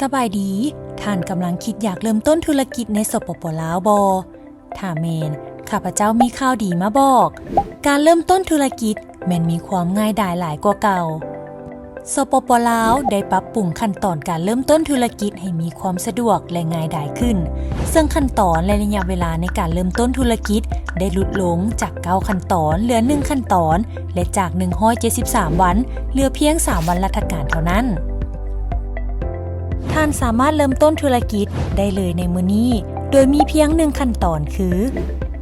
ສະບາຍດີ, ທ່ານກຳລັງຄິດຢາກເລີ່ມຕົ້ນທຸລະກິດໃນ ສປປ ລາວ ບໍ່? ຖ້າແມ່ນ, ຂ້າພະເຈົ້າມີຂ່າວດີມາບອກ. ການເລີ່ມຕົ້ນທຸລະກິດແມ່ນມີຄວາມງ່າຍດາຍຫຼາຍກວ່າເກົ່າ. ສປປ ລາວ ໄດ້ປັບປຸງຂັ້ນຕອນການເລີ່ມຕົ້ນທຸລະກິດໃຫ້ມີຄວາມສະດວກ ແລະ ງ່າຍດາຍຂຶ້ນ, ເຊິ່ງຂັ້ນຕອນ ແລະ ໄລຍະເວລາໃນການເລີ່ມຕົ້ນທຸລະກິດໄດ້ຫຼຸດລົງຈາກເກົ້າຂັ້ນຕອນເຫຼືອໜຶ່ງຂັ້ນຕອນ ແລະ ຈາກໜຶ່ງຮ້ອຍເຈັດສິບສາມວັນ ເຫຼືອພຽງສາມວັນລັດຖະການເທົ່ານັ້ນ. ທ່ານສາມາດເລີ່ມຕົ້ນທຸລະກິດໄດ້ເລີຍໃນມື້ນີ້ ໂດຍມີພຽງໜຶ່ງຂັ້ນຕອນຄື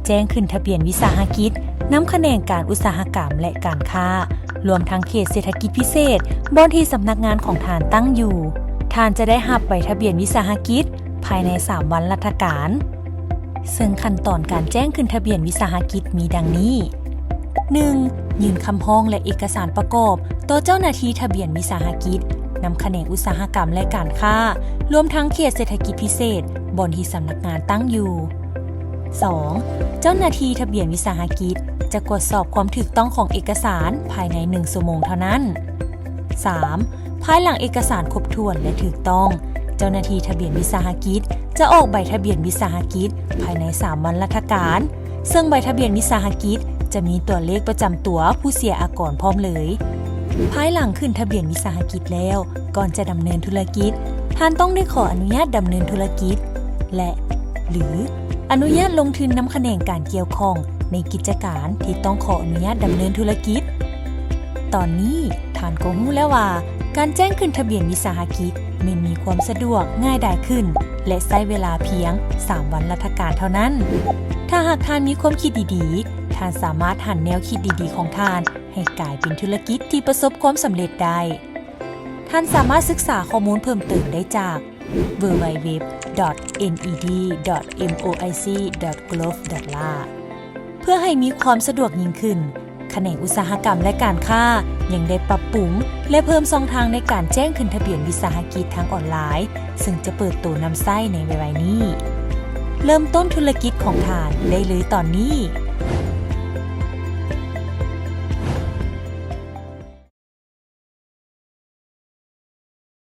ແຈ້ງຂຶ້ນທະບຽນວິສາຫະກິດນຳຂະແໜງການອຸດສາຫະກຳ ແລະ ການຄ້າ, ລວມທັງເຂດເສດຖະກິດພິເສດ ບ່ອນທີ່ສຳນັກງານຂອງທ່ານຕັ້ງຢູ່. ທ່ານຈະໄດ້ຮັບໃບທະບຽນວິສາຫະກິດພາຍໃນສາມວັນລັດຖະການ. ເຊິ່ງຂັ້ນຕອນການແຈ້ງຂຶ້ນທະບຽນວິສາຫະກິດມີດັ່ງນີ້: ໜຶ່ງ. ຍື່ນຄຳຮ້ອງ ແລະ ເອກະສານປະກອບຕໍ່ເຈົ້າໜ້າທີ່ທະບຽນວິສາຫະກິດນຳຂະແໜງອຸດສາຫະກຳ ແລະ ການຄ້າ, ລວມທັງເຂດເສດຖະກິດພິເສດ ບ່ອນທີ່ສຳນັກງານຕັ້ງຢູ່. ສອງ. ເຈົ້າໜ້າທີ່ທະບຽນວິສາຫະກິດຈະກວດສອບຄວາມຖືກຕ້ອງຂອງເອກະສານພາຍໃນໜຶ່ງຊົ່ວໂມງເທົ່ານັ້ນ. ສາມ. ພາຍຫຼັງເອກະສານຄົບຖ້ວນ ແລະ ຖືກຕ້ອງ, ເຈົ້າໜ້າທີ່ທະບຽນວິສາຫະກິດຈະອອກໃບທະບຽນວິສາຫະກິດພາຍໃນສາມວັນລັດຖະການ, ເຊິ່ງໃບທະບຽນວິສາຫະກິດຈະມີຕົວເລກປະຈຳຕົວຜູ້ເສຍອາກອນພ້ອມເລີຍ. ພາຍຫຼັງຂຶ້ນທະບຽນວິສາຫະກິດແລ້ວ, ກ່ອນຈະດຳເນີນທຸລະກິດ, ທ່ານຕ້ອງໄດ້ຂໍອະນຸຍາດດຳເນີນທຸລະກິດ ແລະ ຫຼື ອະນຸຍາດລົງທຶນນຳຂະແໜງການກ່ຽວຂ້ອງໃນກິດຈະການທີ່ຕ້ອງຂໍອະນຸຍາດດຳເນີນທຸລະກິດ. ຕອນນີ້ທ່ານກໍຮູ້ແລ້ວວ່າ ການແຈ້ງຂຶ້ນທະບຽນວິສາຫະກິດແມ່ນມີຄວາມສະດວກ, ງ່າຍດາຍຂຶ້ນ ແລະ ໃຊ້ເວລາພຽງສາມວັນລັດຖະການເທົ່ານັ້ນ. ຖ້າຫາກທ່ານມີຄວາມຄິດດີໆ, ທ່ານສາມາດຫັນແນວຄິດດີໆຂອງທ່ານໃຫ້ກາຍເປັນທຸລະກິດທີ່ປະສົບຄວາມສຳເລັດໄດ້. ທ່ານສາມາດສຶກສາຂໍ້ມູນເພີ່ມເຕີມໄດ້ຈາກ www.ned.moic.gov.la. ເພື່ອໃຫ້ມີຄວາມສະດວກຍິ່ງຂຶ້ນ, ຂະແໜງອຸດສາຫະກຳ ແລະ ການຄ້າ ຍັງໄດ້ປັບປຸງ ແລະ ເພີ່ມຊ່ອງທາງໃນການແຈ້ງຂຶ້ນທະບຽນວິສາຫະກິດທາງອອນລາຍ, ເຊິ່ງຈະເປີດໂຕນຳໃຊ້ໃນໄວໆນີ້. ເລີ່ມຕົ້ນທຸລະກິດຂອງທ່ານໄດ້ເລີຍຕອນນີ້.